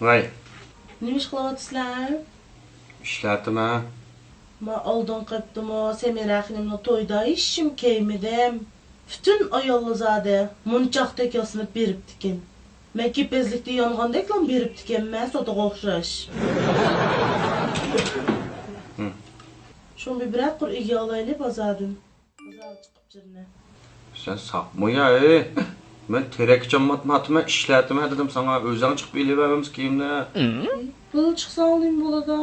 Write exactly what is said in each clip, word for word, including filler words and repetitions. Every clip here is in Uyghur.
ۋاي. نېمە ئىش قىلىۋاتىسىلەر؟ ئىشلەتتىمەن. ما ئالدىنقى ھەپتىمۇ سەمىرە خېنىمنىڭ تويىدا ھېچنېمە كىيمىدىم. پۈتۈن ئاياللار زادى مونچاقتەك ياسىنىپ بېرىپتىكەن. مەن كېپەزلىكتە يانغاندەكلا بېرىپتىكەنمەن، سوتىغا ئوخشاش. ھىم. شۇڭا بىر بىرەر قۇر ئىگە ئالايلى بازاردىن. بازارغا چىقىپ جىرنە. سەن ساقمۇ يا، ئەي؟ مەن تېرەككە چامماتماتىمەن، ئىشلەتتىمەن دېدىم ساڭا، ئۆزۈڭ چىقىپ ئېلىۋەرمىسە كىيىمنى. بۇلا چىقساڭ نېمە بولىدۇ؟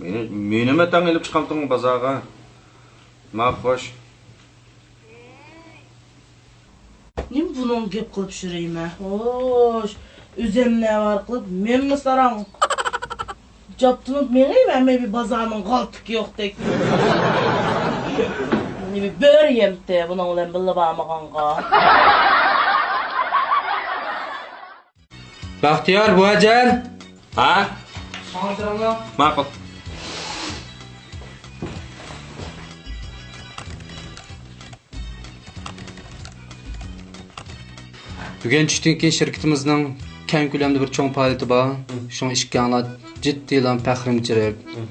مېنى، مېنىمۇ تەڭ ئېلىپ چىقامتىڭ بازارغا؟ ما خوش. نېمە بۇنىڭغا گەپ قىلىپ يۈرەيمەن؟ خوش، ئۆزۈمنى ئاۋارە قىلىپ مەنمۇ ساراڭ. جاپتىنىپ مېڭىۋەرمەي بىر بازارنىڭ غالتىكى يوقتەك. نېمە بۆرە يەمتى بۇنىڭ بىلەن بىللە بارمىغانغا. بەختىيار، بۇۋاجان! ھە؟ ماڭا كىرىڭلار. ماقۇل. بۈگۈن چۈشتىن كېيىن شىركىتىمىزنىڭ كەڭ كۆلەمدە بىر چوڭ پائالىيىتى بار. مم. شۇڭا ئىككىڭلار جىددىيلا پەخرىمگە چىرىپ، مم،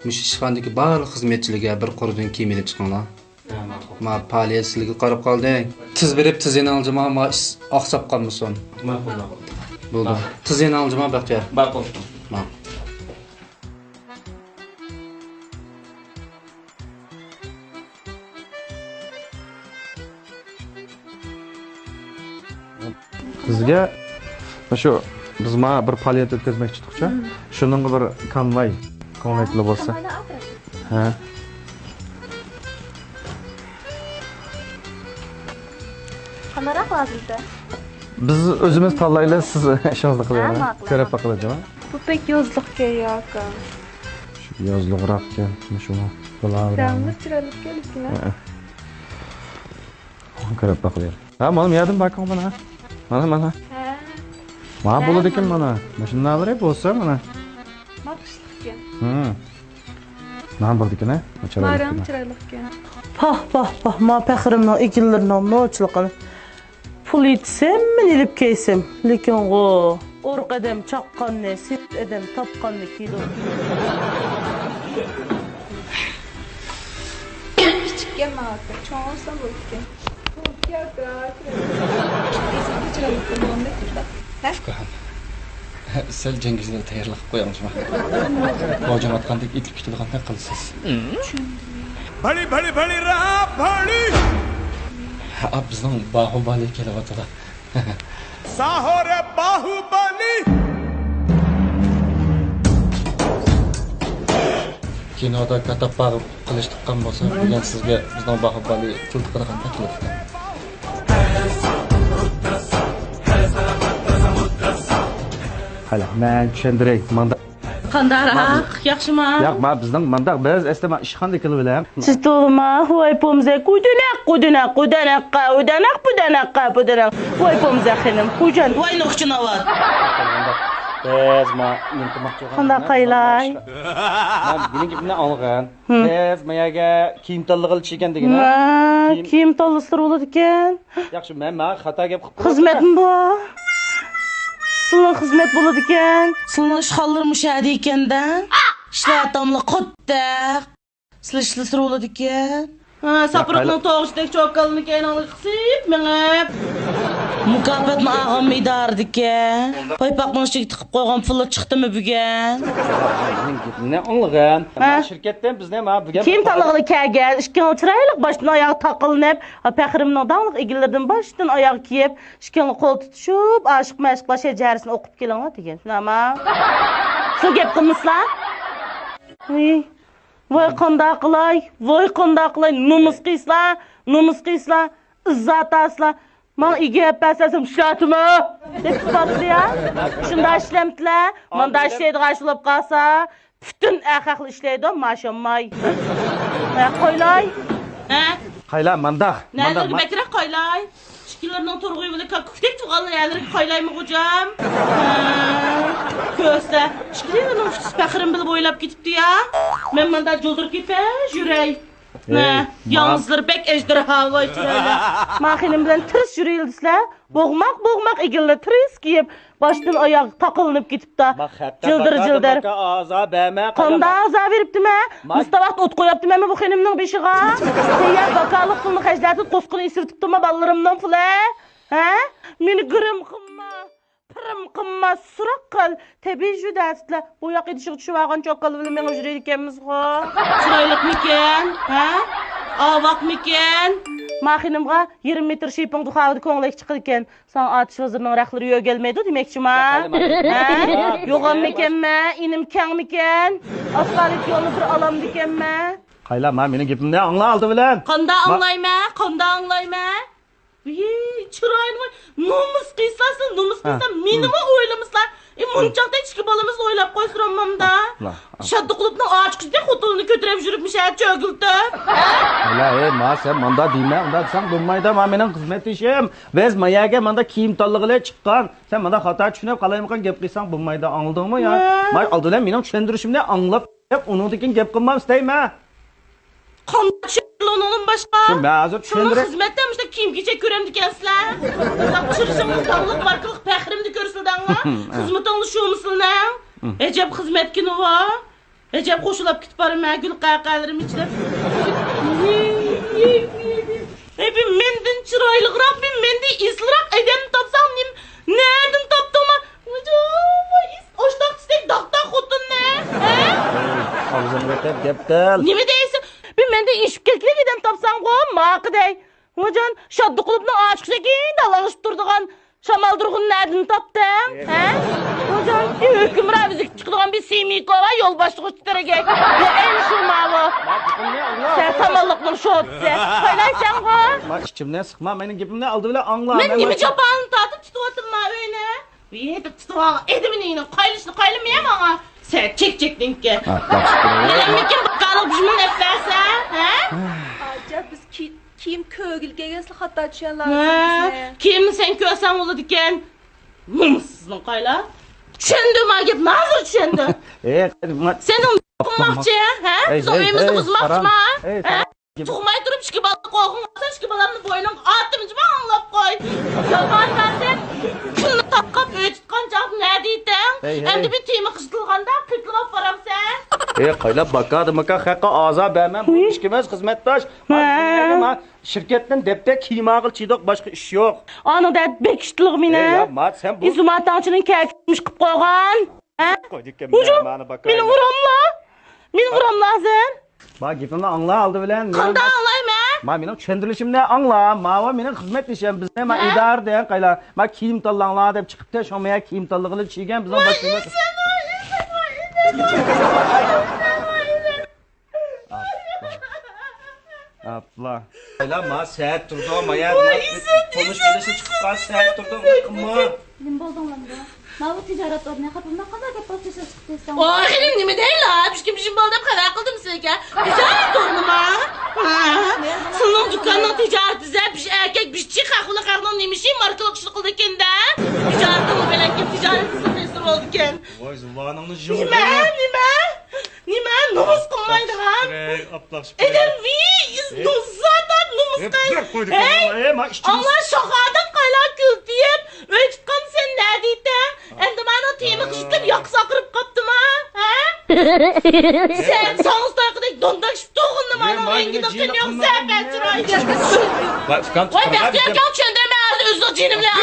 مۇشۇ ئىشخانىدىكى بارلىق خىزمەتچىلەرگە بىر قۇردىن كىيىم ئېلىپ چىقىڭلار. ھە، ماقۇل. ما پائالىيەت سىلىگە قارىپ قالدى. تېز بېرىپ، تېز يېنىڭلار جۇما، ما ئىش ئاقساپ قالمىسۇن. ماقۇل، ماقۇل. بولدى. ماقۇل. تېز يېنىڭلار جۇما، بەختىيار. ماقۇل. ماقۇل. بىزگە مۇشۇ، بىز ما بىر پائالىيەت ئۆتكۈزمەكچى ئىدۇقچۇ. مم. شۇنىڭغا بىر كانۋاي، كونۋېرتلا بولسا. كانۋاينى ئاپىرىڭ. ھە. قانداقراق لازىمكەن؟ بىز ئۆزىمىز تاللايلى، سىز ئىشىڭىزنى قىلىۋېرىڭ. ھە، ماقۇل. كۆرۈپ باقىلى، جۇما. بۇ بەك يازلىقكەن يا، ئاكا. شۇ يازلىقراقكەن، مۇشۇمۇ. بۇلار بىلەن. رەڭلىرى چىرايلىقكەن، لېكىن، ھە. ھە. كۆرۈپ باقىلى. ھە، مانا بۇ يەردىن باقىڭ مانا. مانا، مانا. ھە. مانا ھە، بولىدىكەن مانا. مانا. ماشىنىلىرى بولسا مانا. ماقۇللۇقكەن. ھىم. مانا بولىدىكەن، ھە؟ ماراڭ چىرايلىقكەن. پاھ، پاھ، پاھ، ما پەخرىمنىڭ ئىگىلىرىنىڭ نوچىلىقىنى. پۇل يېتىسە ھەممىنى ئېلىپ كەيسەم، لېكىنغۇ، ئورۇق ئادەم چاققاننى، سېسىق ئادەم تاپقاننى كىيىدۇ. كىچىككەن ماڭا، چوڭ بولسام بولىدىكەن. ئۇكام، سەل جەڭگىزنى تەييارلىق قىلىپ قويۇڭ شۇڭا. غوجىڭ ئاتقاندەك ئېتىلىپ كېتىدىغاندەك قىلىسىز. بەلى، بەلى، بەلى، را، بەلى! ھە، بىزنىڭ باھۇبالى كېلىۋاتىدۇ. ساھورە باھۇبالى! كىنودا كاتاپپاغا قىلىچ تۇغقان بولسا، بۈگۈن سىزگە بىزنىڭ باھۇبالى تىل تۇغىدىغاندەك قىلىدىكەن. قېنى، مەن چۈشەندۈرەي. مانداق. قانداقراق؟ ياخشىما؟ ياق، ما بىزنىڭ مانداق، بىز ئەسلى ما ئىشخانىدا كېلىۋېلىڭ. سىز تولىما، ۋاي پومزەك، ئۇدۇنەق، ئۇدۇنەق، ئۇدەنەققە، ئۇدەنەق، بۇدەنەققە، بۇدەنەق. ۋاي پومزەك خېنىم، خوجان، ۋاي نوخچىناۋات. بىز ما نېمە قىلماقچى بولغان؟ قانداق قايلاي؟ مەن بۈگۈنكى گېپىمنى ئاڭلىغىن. ھىم. بىز ما يەرگە كىيىم تاللىغىلى چىققان دېگىنە. ما، كىيىم، كىيىم تاللىسا بولىدىكەن. ياخشى، مەن، مەن خاتا گەپ قىلىپ قالدىم. خىزمەتمۇ بار. سىلىنىڭ خىزمەت بولىدىكەن. سىلىنىڭ ئىشخانىلىرى مۇشۇ يەردە ئىكەندە. ئىشلەتتىڭلار قوتتەك. سىلى ئىشلىسە بولىدىكەن. ھە، ساپىرىقنىڭ توغۇچىدەك چوكانلىرىنى كەينىڭلارغا قىسىپ مېڭىپ. مۇكاپاتنى ئالغان ئىدارىدىكەن. پايپاقنىڭ ئىچىگە تىقىپ قويغان پۇلى چىقتىمۇ بۈگۈن؟ مېنىڭ گېپىمنى ئاڭلىغىن. ھە؟ ما شىركەتتىن بىزنى ما بۈگۈن كىيىم تاللىغىلى كەلگەن، ئىككىڭلار چىرايلىق باشتىن ئاياغ تاقىلىنىپ، ھە، پەخرىمنىڭ داڭلىق ئىگىلىرىدىن باشتىن ئاياغ كىيىپ، ئىككىڭلار قول تۇتۇشۇپ، ئاشىق مەشۇقلار شەجەرىسىنى ئوقۇپ كېلىڭلار دېگەن. شۇنداقما؟ سىلەر گەپ قىلمىسىلا. ۋىي. ۋاي قانداق قىلاي، ۋاي قانداق قىلاي، نومۇس قىلسىلا، نومۇس قىلسىلا، ئىززەت ئالسىلا. ماڭا ئىگە ئەپ بەرسە ئىشلەتىمەن دەپ تۇرۇپتۇ يا. شۇنداق ئىشلەمتىلە، مانداق ئىشلەيدىغان ئىش بولۇپ قالسا، پۈتۈن ئەر خەقلەر ئىشلەيدۇ، ماشىنماي. ھە، قويلاي. ھە؟ قايلا، مانداق، مانداق، نەدىن ما- بەكرەك قويلاي. ئىككىلىرىنىڭ تۇرغۇيى بىلەن كاككۇكتەك تۇرغان يەرلىرىگە قايلايمۇ غوجام؟ ھە، كۆرسە، ئىككىلىرىنىڭ ئۇچقۇسى پەخرىم بىلەن بويلاپ كېتىپتۇ يا. مەن ماندا جۇلدۇر كېپەن يۈرەي. ھە، ياڭزىلىرى بەك ئەجدىھا بويىچە. ما خېنىم بىلەن تىرىس يۈرەيلى دېسىلە، بوغماق بوغماق ئېگىلدە تىرىس كىيىپ، باشتىن ئاياغ تاقىلىنىپ كېتىپتا. جىلدىر جىلدىر. قانداق ئازا بەرمە؟ قانداق ئازا بېرىپتىمەن؟ مۇشتا ۋاقىت ئوت قويۇپتىمەنمۇ بۇ خېنىمنىڭ بېشىغا؟ تەييار باكالىق پۇلنى خەجلەتىپ، قوسقىنى ئېسىۋېتىپتىمۇ بالىلىرىمنىڭ پۇلى؟ ھە؟ مېنى گىرىم قىلما، پىرىم قىلما، سوراق قىل. تەبىئىي شۇ دەرسلەر. بۇ ياق ئىدىشىغا چۈشۈۋالغان چوكانلار بىلەن مېڭىپ يۈرىدىكەنمىزغۇ. چىرايلىقمىكەن؟ ھە؟ ئاۋاقمىكەن؟ ما خېنىمغا يېرىم مېتىر شىپىڭ دۇخاۋىدا كۆڭلەك چىقىدىكەن. ساڭا ئاتۇش ۋەزىرنىڭ رەخلىرى يۆگەلمەيدۇ دېمەكچىما؟ ھە؟ يوغانمىكەنمەن؟ ئىنىم كەڭمىكەن؟ ئاسفالت يولنى بىر ئالامدىكەنمەن؟ قايلا، ما مېنىڭ گېپىمنى ئاڭلا ئالدى بىلەن. قاندا ئاڭلايمەن؟ قاندا ئاڭلايمەن؟ ۋىي، چىرايلىق، نومۇس قىلسا، سىز نومۇس قىلسا، مېنىمۇ ئويلىمىسىلا. ئى، مۇنچاقتا ئىككى بالىمىزنى ئويلاپ قويسىراممامدا. شاددىقۇلۇپنىڭ ئاچقۇچىدەك خوتۇنىنى كۆتۈرۈپ يۈرۈپمىش ھە چۆگۈلتۈپ. ۋالا، ئەي، ما سەن ماندا دېمە، ئۇنداق دېسەڭ بولمايدۇ، ما مېنىڭ خىزمەتدىشىم. بىز ما يەرگە ماندا كىيىم تاللىغىلى چىققان. سەن ماندا خاتا چۈشىنىپ قالايمىقان گەپ قىلساڭ بولمايدۇ، ئاڭلىدىڭمۇ يا؟ ما ئالدى بىلەن مېنىڭ چۈشەندۈرۈشۈمنى ئاڭلاپ، ئۇنىڭدىن كېيىن گەپ قىلمام ئىستەيمەن. قانداق چۈشەندۈرىدۇ ئۇنىڭدىن باشقا؟ شۇ، مەن ھازىر چۈشەندۈرە- خىزمەتتە مۇشۇنداق كىيىم-كېچەك كۆرەمدىكەنسىلەر. مۇشۇنداق چىرىشىڭلار داڭلىق ماركىلىق پەخرىمدە كۆرسىلىدىڭلار. خىزمىتىڭلار شۇمۇ سىلەرنىڭ؟ ئەجەب خىزمەتكىنۇ ۋا. ئەجەب خوشلاپ كېتىپ بارىمەن گۈل قەقەلىرىم ئىچىدە. ئەي، بىر مەندىن چىرايلىقراق، بىر مەندىن ئېسىلراق ئادەمنى تاپساڭ، نېمە، نەدىن تاپتىڭما؟ ئاشتاق تىستەك داغداغ خوتۇننى، ھە؟ ئاغزىمغا كەپ گەپ قىل. نېمە دەيسەن؟ بىر مەندىن ئېشىپ كەتكىلى ئادەم تاپساڭغۇ، ماقىدەي. ۋاجان، شاددىقۇلۇپنىڭ ئاچىقىسى كېيىن دالاڭشىپ تۇرىدىغان شامالدۇرغۇننى نەدىن تاپتىڭ، ھە؟ ۋاجان، ھۆكۈمران ئۆزىگە چىقىدىغان بىر سېمىيكا بار، يولباشچىغا ئۇچتۇرىگەك. بۇ ئەنە شۇ ماۋۇ. سەن سامانلىقنىڭ شوتىسى. قايلايسەنغۇ؟ ما ئىچىمنى سىقما، مېنىڭ گېپىمنى ئالدى بىلەن ئاڭلا. مەن نېمە جاپانى تارتىپ تۇتۇۋاتىمەن ئۆينى؟ يېتىپ تۇتۇۋالغان ئېدىمنى، قايلىشنى قايلىمىيە ماڭا. سەن چەكچەكنىڭكى. ھە، باش. بىلەممىكىن بىر قالىپ بىر مىڭ ئەپ بەرسە، ھە؟ ئاجا، بىز كىي-، كىيىم كۆرگىلى كەلگەنسىلە خاتا چۈشەنلا. ھە، كىيىمنى سەن كۆرسەڭ بولىدىكەن. نومۇسسىزنىڭ قايلا. چۈشەندىم، ما گەپنى ھازىر چۈشەندىم. ئېي، ما- سېنىڭ قىلماقچى، ھە؟ بىزنىڭ ئۆيىمىزنى بۇزماقچىما؟ ھە؟ تۇغماي تۇرۇپ ئىككى بالا قوغۇن ئالسا، ئىككى بالامنى بوينۇڭغا ئاتىمىزمۇ ئاڭلاپ قوي. يالغان بەرسەم، كۈننى تارقاپ ئۆي تۇتقان چاغدا نە دەيتەڭ؟ ھەي، ھەي. ئەمدى بىر تېما قىزىتىلغاندا قېتىلىپ بارامسەن؟ ئەي، قايلاپ باكا دېمىكا خەققە ئازا بەرمەن. بۇ ئىككىمىز خىزمەتداش. ھە. ما شىركەتتىن دەپتەر كىيىم ئالغىلى چىدۇق، باشقا ئىش يوق. ئانىڭ دەپ بېكىشتىلغۇ مېنى. ئەي، يا، ما سەن بۇ ئىزماتاڭچىنىڭ كەپىمىش قىپ قويغان. ھە؟ قويدۇكەن مۇجۇ، مېنى ئۇراملا؟ مېنى ئۇراملا ھازىر؟ ما گېپىمنى ئاڭلا ئالدى بىلەن. قانداق ئاڭلايمەن؟ ما مېنىڭ چۈشەندۈرۈشۈمنى ئاڭلا. ماۋۇ مېنىڭ خىزمەتدىشىم، بىزنى ما ئىدارىدىن قايلا. ما كىيىم تاللاڭلار دەپ چىقىپتۇ، شۇڭا ما كىيىم تاللىغىلى چىگەن بىزنىڭ باشىمىز. ئاپلا. قايلا ما سەت تۇردۇم، ما يا تونۇش بىلىشى چىقىپ قالسا سەت تۇردۇم، قىلما. نېمە بولدۇڭلامدۇ؟ ماۋۇ تىجارەت ئورنى خاپىمدا قانداق گەپ بولۇپ تېشىپ چىقىپسەن؟ ئاخىرى نېمە دەيلا؟ بىشكىم شىم بولدى دەپ خەۋەر قىلدىم سىزگە. تىجارەت ئورنىما؟ سىزنىڭ دۇكاننىڭ تىجارىتى زە، بىش ئەركەك، بىش چىقاق بۇلا خەقنىڭ نېمە ئىشى ماركىلىق ئىشنى قىلىدىكەن-دە. تىجارىتىڭ بىلەنكى تىجارەت قىلسا تەسىر بولىدىكەن. ۋاي زۇۋانىڭنى يۇم. نېمە؟ نېمە؟ نېمە؟ نومۇس قىلمايدىغان؟ ئاپلاق شۈكرى. ئادەم ۋىي، نومۇس زادى، نومۇس قىل. ھەي، ئاڭلا شاخادىن قايلا كۈل تېيىپ، ئۆي تۇتقان سەن نە دەيتەڭ؟ ئەمدى مانا تېما قىزىتىپ ياقىسى ئاقىرىپ قاپتىما؟ ھە؟ سەن ساڭزا تايىقىدەك دونداكشىپ تۇرغىنىما مانا رەڭگىدە تۈن يوق زەپەر چىراي. ۋاي ئۇكام، ۋاي بەختىيار ئاكاڭ چۈشەندۈرمەي ھازىر ئۆزىنىڭ جېنى بىلەن.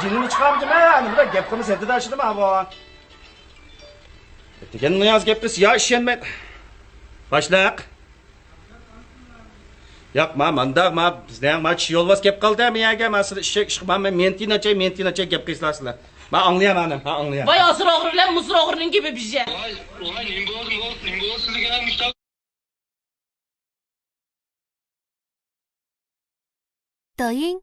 جېنىمنى چىقارمىدىم، نېمە گەپ قىلمىسا ئېتىدە شۇندىما بۇ. دېگەن نىياز گەپلىسە يا ئىشەنمەي. باشلىق. ياق، ما، مانداق، ما، بىزنىڭ، ما، چى يولۋاس كەپ قالدى، ما يەرگە، ما، سىلەر ئىششەك، ئىشقا، ما، مەن، مېنتىناچە، مېنتىناچە گەپ قىلىسىلەر سىلەر. ما، ئاڭلىيا، مانا، ها، ئاڭلىيا. ۋاي، ھازىر ئوغرى بىلەن مۇسۇر ئوغرىنىڭ گېپى بىر. ۋاي، ۋاي، نېمە بولدى، نېمە بولدى، نېمە بولدى سىزگە؟ دايىڭ